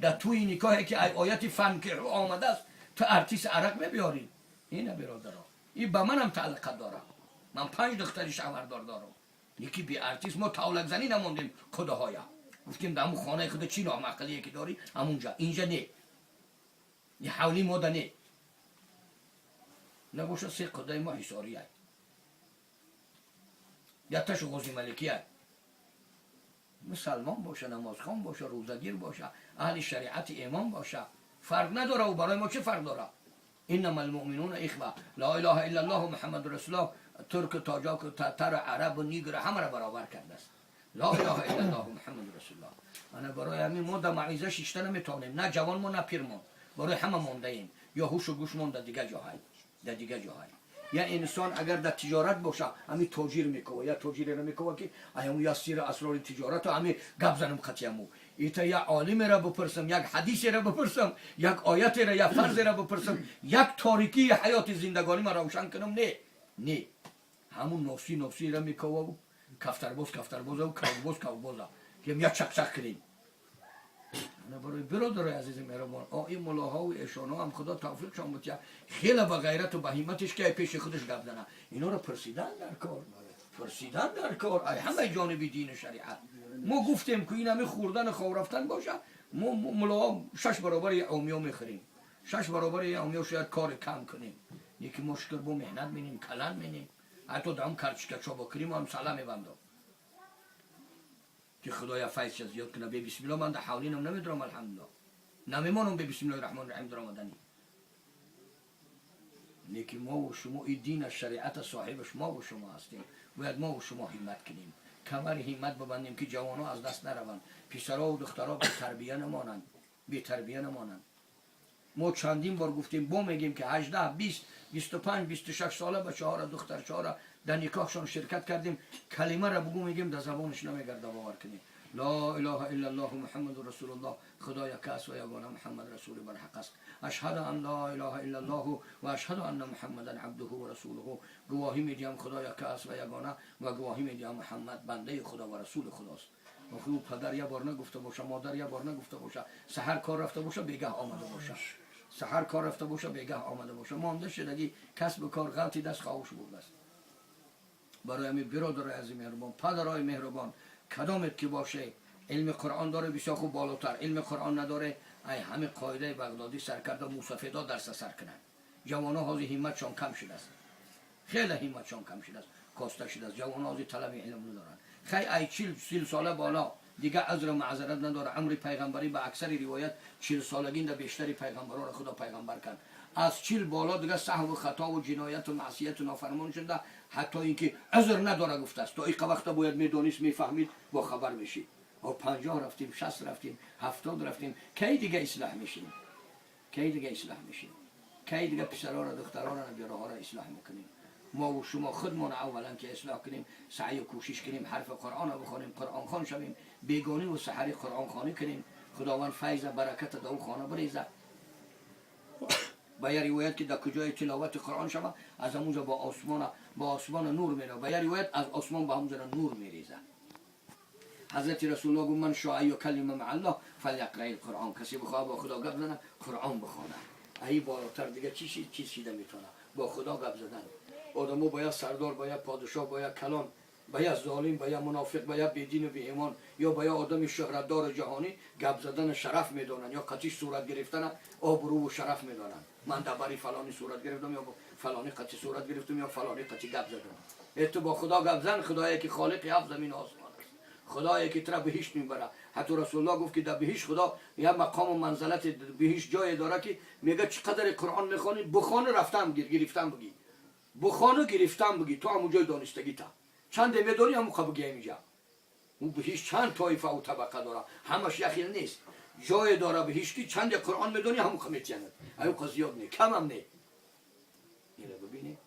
Дар тӯи никоҳе ки ай ояти فانكحوا омадааст, ту артист арақ мебиёрӣ. Ина, биродаро, и ба манам тааллуқа дорам. Ман панҷ духтари шавҳардор дорам. Яки би артист мо тавлакзанӣ намондем. Худоҳоя гуфтем, дар ҳамун хонаи худа чӣ номаъқалие ки дорӣ, ҳамунҷа, инҷа не, и ҳавли мода не набошад. Се қудаи мо ҳисорияй, якташу Ғози Маликияй. Мусалмон боша, намозхон боша, рӯзагир боша, аҳли шариати имон боша, фарқ надора. Ӯ барои мо чӣ фарқ дора? إنما المؤمنون إخوة. لا إله إلا الله محمد رسول الله ترک، تاجاک، تتر، عرب و نیگر همه را برابر کرده است. لا إله إلا الله محمد رسول الله. انا برای همین ما در موعظه شیشته نمیتونیم، نه جوان ما نه پیر. برای همه مونده ایم یا هوش و گوش مونده دیگه جاهای، در دیگه جاهای. یا انسان اگر در تجارت باشه، همی تاجیر میکوه یا تاجیر را میکوه که ایامو یا سیر اسرار تجارت و همی گپ زنم قطیمو ایتا، یا عالم را بپرسم، یک حدیث را بپرسم، یک آیت را یا فرض را بپرسم، یک تاریکی حیات زندگانی ما روشن کنم. نه نه، همون نفسی نفسی را میکوه و کفترباز کفترباز و کوباز کوباز که یا چک چک کنیم. انا برای برادرای عزیز مهربان، آ این ملاها و ایشانا هم خدا توفیقشان بده، خیلی با غیرت و به همتش که پیش خودش گپ زنه. اینا رو پرسیدن در کار، پرسیدن در کار، ای همه جانبی دین شریعت. ما گفتیم که این همه خوردن خواب رفتن باشه، ما ملاها شش برابر عامیا میخوریم، شش برابر عامیا شاید کار کم کنیم. یکی مشکل با محنت مینیم، کلن مینیم، حتی دام کرچکا چوبا کریم هم سلام میبندم که خدایا فیض زیاد کنه. به بسم الله من در حولینم نمیدونم، الحمدلله نمیمانم به بسم الله الرحمن الرحیم در آمدنی. لیکن ما و شما این دین شریعت صاحبش ما و شما هستیم. باید ما و شما همت کنیم، کمر همت ببندیم که جوان ها از دست نروند، پسرها و دخترها بی تربیه نمانند، بی تربیه نمانند. ما چندین بار گفتیم، با میگیم که 18، 20، 25، 26 ساله بچه ها را، دختر ها را در نکاحشان شرکت کردیم. کلمه را بگو، میگیم در زبانش نمیگرده. باور کنیم، لا إله إلا الله محمد رسول الله. خدا یک است و یگانه، محمد رسول برحق است. أشهد أن لا إله إلا الله وأشهد أن محمدا عبده ورسوله. گواهی میدیم خدا یک است و یگانه و گواهی میدیم محمد بنده خدا و رسول خداست. آخه او پدر یه بار نگفته باشه، مادر یه بار نگفته باشه، سحر کار رفته باشه، بیگه آمده باشه، سحر کار رفته باشه، بیگه آمده باشه، مانده شدگی کسب کار غلطی دست خواهش برده است. برای همین برادر عزیز مهربان، پدرای مهربان، کدامت که باشه، علم قرآن داره، بسیار خوب، بالاتر. علم قرآن نداره، ای همه قاعده بغدادی سر کرده، موسفیدا درس سر کنن. جوان ها همتشان کم شده است، خیلی همتشان کم شده است، کاسته شده است. جوان ها طلب علم ندارن. خیلی ای 40 30 ساله بالا دیگه عذر و معذرت نداره. عمر پیغمبری به اکثر روایت 40 سالگی در بیشتری پیغمبران را خدا پیغمبر کرد. از 40 بالا دیگه سهو و خطا و جنایت و معصیت و نافرمان شده، حتی اینکه عذر نداره گفته است. تا این وقت باید میدونست، میفهمید، با خبر میشید. و 50 رفتیم، 60 رفتیم، 70 رفتیم، کی دیگه اصلاح میشیم؟ کی دیگه اصلاح میشیم؟ کی دیگه پسرها را، دخترها را، نبیره را اصلاح میکنیم؟ ما و شما خودمون اولا که اصلاح کنیم، سعی و کوشش کنیم، حرف قرآن رو بخوانیم، قرآن خوان شویم، بیگانی و سحری قرآن خوانی کنیم. خداوند فیض برکت در خانه بریزه. با یه روایت که در کجای تلاوت قرآن شود، از همونجا با آسمان نور میره. با یه روایت از آسمان با همونجا نور میریزه. حضرت رسول الله گفت: من شاء يكلم مع الله فليقرأ القرآن. کسی بخواه با خدا گپ زنه، قرآن بخوانه. ای بالاتر دیگه چی چیز شیده میتونه با خدا گپ زدن؟ آدمو باید سردار، باید پادشاه، باید کلان، با ظالم، با منافق، با بیدین و بی ایمان یا با آدم شهرتدار جهانی گپ زدن شرف میدانن یا قطیش صورت گرفتن آبرو و شرف میدانن. من در بری فلانی صورت گرفتم یا فلانی قطی صورت گرفتم یا فلانی قطی گپ زدم. تو با خدا گپ زن، خدایی که خالق هفت زمین آسمان است، خدایی که تر بهشت میبره. حتی رسول الله گفت که در بهشت خدا یا مقام و منزلت بهشت جای داره که میگه چقدر قرآن میخوانی بخوان، رفتم گیر گرفتم بگی، بخوانو گرفتم بگی، تو همون جای دانستگی تا چند میدونی همون خب بگی. اینجا او بهشت چند طایفه و طبقه داره، همش یخیل نیست. جای داره بهشت که چند قرآن میدونی همون خب میتیند، ایو زیاد نه، کم هم نه. اینو ببینی.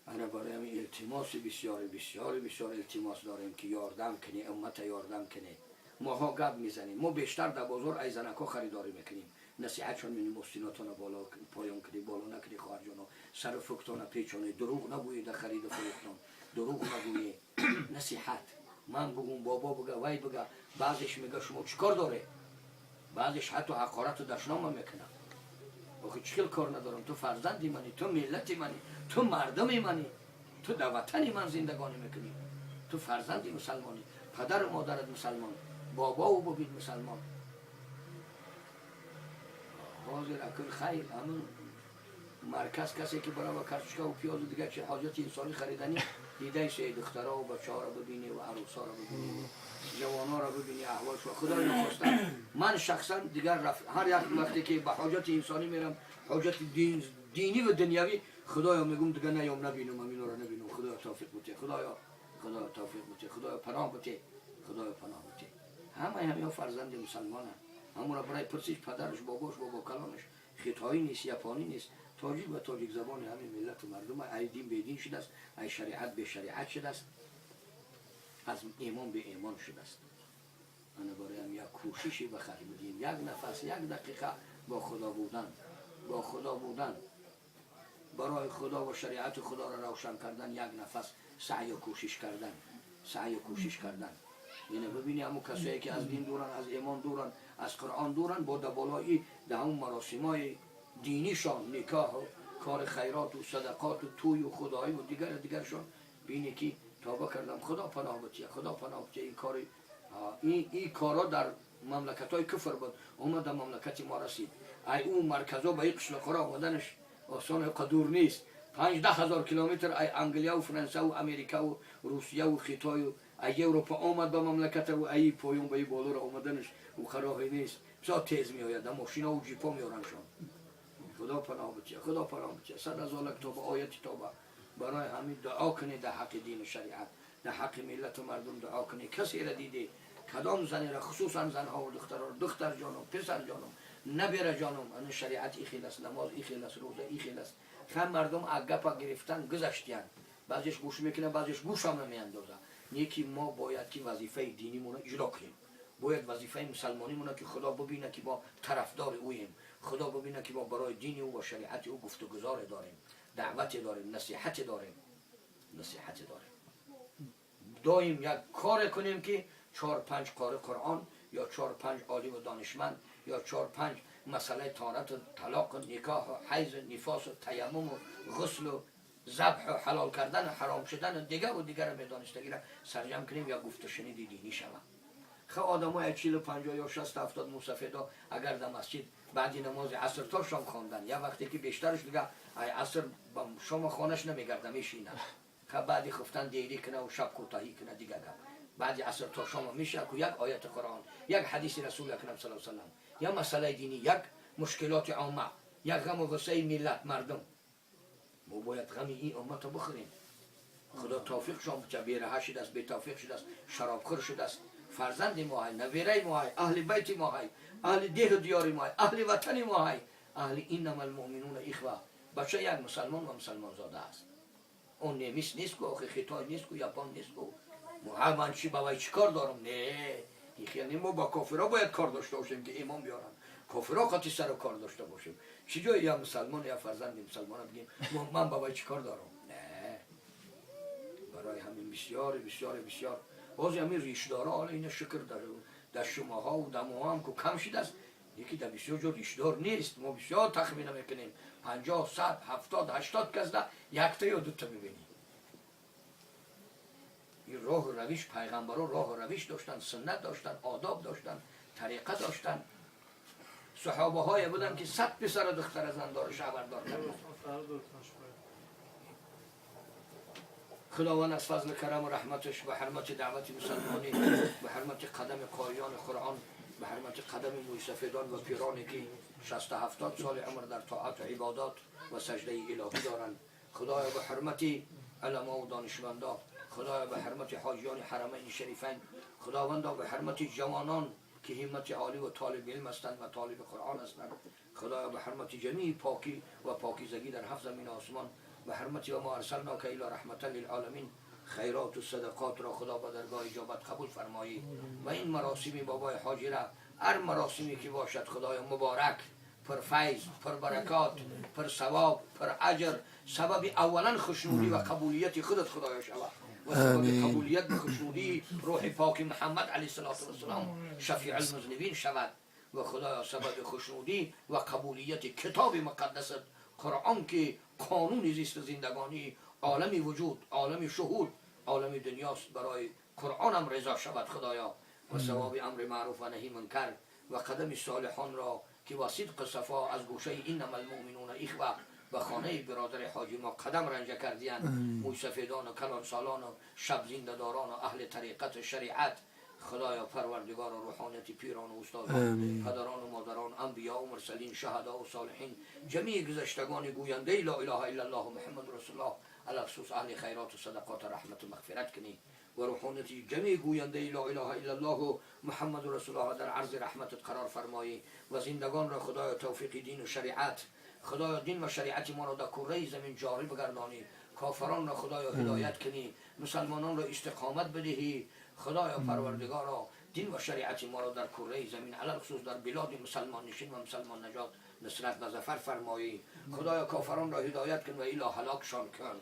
انا برای همین التماس بسیار بسیار بسیار التماس داریم که یاردم کنی، امت یاردم کنی. ماها گپ میزنیم، ما بیشتر در بازار ای زنکا خریداری میکنیم، نصیحتشون می‌کنیم: استیناتون بالا پایان کنی، بالا نکنی، خواهر جانا، سر فکتان پیچانه، دروغ نگویی، در خرید و فروختان دروغ نگویی. نصیحت من بگم، بابا بگه، وای بگه، بعضیش میگه شما چیکار داره؟ بعضیش میگه شما چیکار داره؟ Баъзеш ҳатто ҳақорату дашнома мекунам. Охи чӣ хел кор надорам? Ту фарзанди мани, ту миллати мани, ту мардуми мани, ту дар ватани ман зиндагонӣ мекунӣ, ту фарзанди мусалмонӣ, падару модарат мусалмон, бобову бобит мусалмон. Ҳозир акун хайр, ҳамун марказ касе ки барова картошкаву пиёзу дигар чи ҳоҷати инсонӣ хариданӣ дидаи се духтарову бачаҳоро бибинӣ ва арӯсҳоро бибинӣ, ҷавонҳоро бибинӣ, аҳволшо. Худои нахоста, ман шахсан дигар ҳар як вақте ки ба ҳоҷати инсонӣ мерам, ҳоҷати динӣ ва дунявӣ, худоё, мегум, дигар наём, набинам, аминора набинам. Худоё, тавфиқ бите, худоё, худоё, тавфиқ бите, худоё, паноҳ бите, худоё, паноҳ бите. Ҳамаи ҳамиҳо фарзанди мусалмонанд. Ҳамура барои пурсиш, падараш, бобош, бобокалонаш хитоӣ нест, японӣ нест, тоҷик ва тоҷик забони ҳамин миллату мардум ай дин бедин шудааст, ай шариат бешариат шудааст, аз имон беимон шудааст. Ана бароям як кӯшиши ба харҷ бидиҳем, як нафас, як дақиқа бо худо будан, бо худо будан, барои худо ва шариати худоро равшан кардан, як нафас саъю кӯшиш кардан, саъю кӯшиш кардан. Яъне бибини, ҳамун касое ки аз дин дуранд, аз имон дуранд, аз қуръон дуранд, бо даболои да ҳамун маросимҳои динишон, никоҳу кори хайроту садақоту тӯю худоиву дигару дигаршон бинӣ ки тоба кардам, худо паноҳ бития, худо паноҳ бития. Ин кори ин корҳо дар мамлакатҳои куфр буд, омад дар мамлакати мо расид. Ай ӯ марказҳо ба ин қишлоқҳоро омаданаш осон дур нест. 5-10 ҳазор километр ай Англияву Франсаву Америкаву Русияву Хитою ай Европа омад ба мамлакатаву ай поён ба и болоро омаданаш ӯ роҳе нест. Бисёр тез меояд, да мошинову ҷипо меораншон. Худо паноҳ бития, худо паноҳ бития. 100 ҳазор лак тоба, ояти тоба. Барои ҳамин дуо кунед дар ҳаққи дину шариат, дар ҳаққи миллату мардум дуо кунед. Касеро диде, кадом занеро, хусусан занҳову духтаро, духтар ҷоном, писар ҷоном, набера ҷоном, ана шариат и хел аст, намоз и хел аст, рӯза и хел аст. Хам мардум гапа гирифтан гузаштиянд, баъзеш гӯш мекунад, баъзеш гӯшам намеандоза. Неки мо бояд ки вазифаи динимонро иҷро кунем, бояд вазифаи мусалмонимона ки худо бибинад ки мо тарафдори ӯем, худо бибинад ки мо барои дини ӯ ва шариати ӯ гуфтугузоре дорем, даъвате дорем, насиҳате дорем, насиҳате дорем. Доим як коре кунем ки чор панҷ қори Қуръон ё чор панҷ олиму донишманд ё чор панҷ масъалаи таҳорату талоқу никоҳу ҳайзу нифосу таяммуму ғуслу забҳу ҳалол кардану ҳаром шудану дигару дигарро медонистагиро сарҷам кунем, я гуфтушуниди динӣ шавад. Хе одамои 40-50 ё 60-70 мусафедо агар дар масҷид баъди намози аср то шом хондан, я вақте ки бештараш дига ай аср ба шома хонаш намегарда, мешинад. Ха, баъди хуфтан дерӣ кунаву шаб кӯтоҳӣ куна, дига гап. Баъди аср то шома меша ку як ояти Қуръон, як ҳадиси расули акрам сал салам, як масъалаи динӣ, як мушкилоти омма, як ғаму ғуссаи миллат мардум. Мо бояд ғами ин умматро бихӯрем. Худо тавфиқшон битя. Бераҳа шудааст, бетавфиқ шудааст, шаробхӯр шудааст. Фарзанди мо ҳай, набераи мо ҳай, аҳли байти мо ҳай, аҳли деҳу диёри мо ҳай, аҳли ватани мо ҳай, аҳли إنما المؤمنون إخوة. Бача як мусалмон ва мусалмонзода аст. Он немис нест ку, охи хитой нест ку, япон нест ку. Ман чи ба вай чӣ кор дорам? Не, ихелни мо ба кофиро бояд кор дошта бошем ки имон биёранд. Кофиро қати сару кор дошта бошем. Чӣ ҷое я мусалмон, я фарзанди мусалмона бигем, ман ба вай чӣ кор дорам? Не, барои ҳамин бисёре, бисёре, бисёр бози ҳамин ришдора. Ҳола ина шукр, дар шумоҳо дамоҳо ҳам ку кам шудааст, яки дар бисёр ҷо ришдор нест. Мо бисёр тахмина мекунем, 50, 100, 70, 80 кас да якта ё дута мебинем. Ин роҳу равиш, пайғамбаро роҳу равиш доштанд, суннат доштанд, одоб доштанд, тариқа доштанд. Саҳобаҳое буданд ки 100 писару духтара зандору шавҳардор карданд. Худованд аз фазли караму раҳматаш ба ҳурмати даъвати мусалмонӣ, ба ҳурмати қадами қориёни Қуръон, ба ҳурмати қадами мӯйсафедон ва пироне ки 60-70 соли умр дар тоату ибодат ва саждаи илоҳӣ доранд, худоё, ба ҳурмати уламову донишмандо, худоё, ба ҳурмати ҳоҷиёни ҳарамайни шарифайн, худовандо, ба ҳурмати ҷавонон ки ҳиммати олӣ ва толиби илм ҳастанд ва толиби Қуръон ҳастанд, худоё, ба ҳурмати ҷамии покӣ ва покизагӣ дар ҳафт замини осмон, ба ҳурмати وما أرسلناك إلا رحمة للعالمين, خیرات و صدقات را خدا به درگاه اجابت قبول فرمایی و این مراسم بابای حاجی را، هر مراسمی که باشد، خدای مبارک، پر فیض، پر برکات، پر ثواب، پر اجر، سبب اولا خوشنودی و قبولیت خودت خدایا شود و سبب قبولیت و خوشنودی روح پاک محمد علیه الصلاة والسلام شفیع المذنبین شود. و خدایا سبب خوشنودی و قبولیت کتاب مقدس قرآن که قانون زیست زندگانی عالم وجود، عالم شهود، عالم دنیاست، برای قرآن هم رضا شود خدایا. و ثواب امر معروف و نهی منکر و قدم صالحان را که با صدق صفا از گوشه انما المؤمنون اخوه به خانه برادر حاجی ما قدم رنجه کردیند، مویسفیدان و کلان سالان و شب زنده داران و اهل طریقت و شریعت، خدایا پروردگار و روحانیت پیران و استادان، پدران و مادران، انبیا و مرسلین، شهدا و صالحین، جمیع گذشتگان گوینده لا اله الا الله و محمد رسول الله، علی خصوص اهل خیرات و صدقات، رحمت و مغفرت کنی و روحانیت جمیع گوینده لا اله الا الله و محمد رسول الله در عرض رحمتت قرار فرمایی. و زندگان را خدایا توفیق دین و شریعت، خدایا دین و شریعت ما را در کره زمین جاری بگردانی. کافران را خدایا هدایت کنی، مسلمانان را استقامت بدهی. خدایا پروردگارا، دین و شریعت ما را در کره زمین، علی الخصوص در بلاد مسلمان نشین و مسلمان نژاد، نصرت و ظفر فرمایی. خدایا کافران را هدایت کن و الا هلاکشان کن.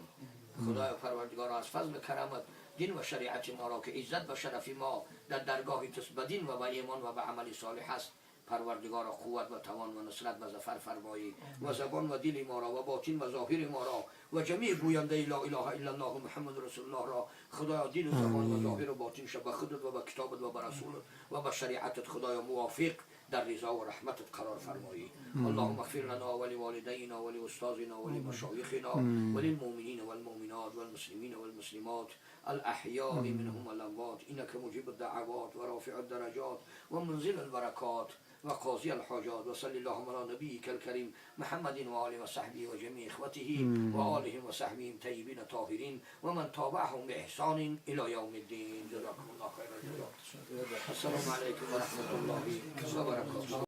خدایا پروردگارا، از فضل کرمت دین و شریعت ما را که عزت و شرف ما در درگاه توست، به دین و به ایمان و به عمل صالح است، پروردگار قوت و توان و نصرت و ظفر فرمایی. و زبان و دل ما را و باطن و ظاهر ما را و جمیع گوینده لا اله الا الله محمد رسول الله را خدایا دل و زبان و ظاهر و باطن به خودت و به کتابت و به رسولت و به شریعتت خدایا موافق در رضا و رحمتت قرار فرمایی. اللهم اغفر لنا ولوالدينا ولأستاذنا ولمشايخنا وللمؤمنين والمؤمنات والمسلمين والمسلمات الأحياء منهم والأموات، إنك مجيب الدعوات ورافع الدرجات ومنزل البركات وقاضي الحاجات. وصل اللهم على نبيك الكريم محمد وآله وصحبه وجميع إخوته وآلهم وصحبهم طيبين طاهرين ومن تابعهم بإحسان إلى يوم الدين. جزاكم الله خير الجزاء. السلام عليكم ورحمة الله وبركاته.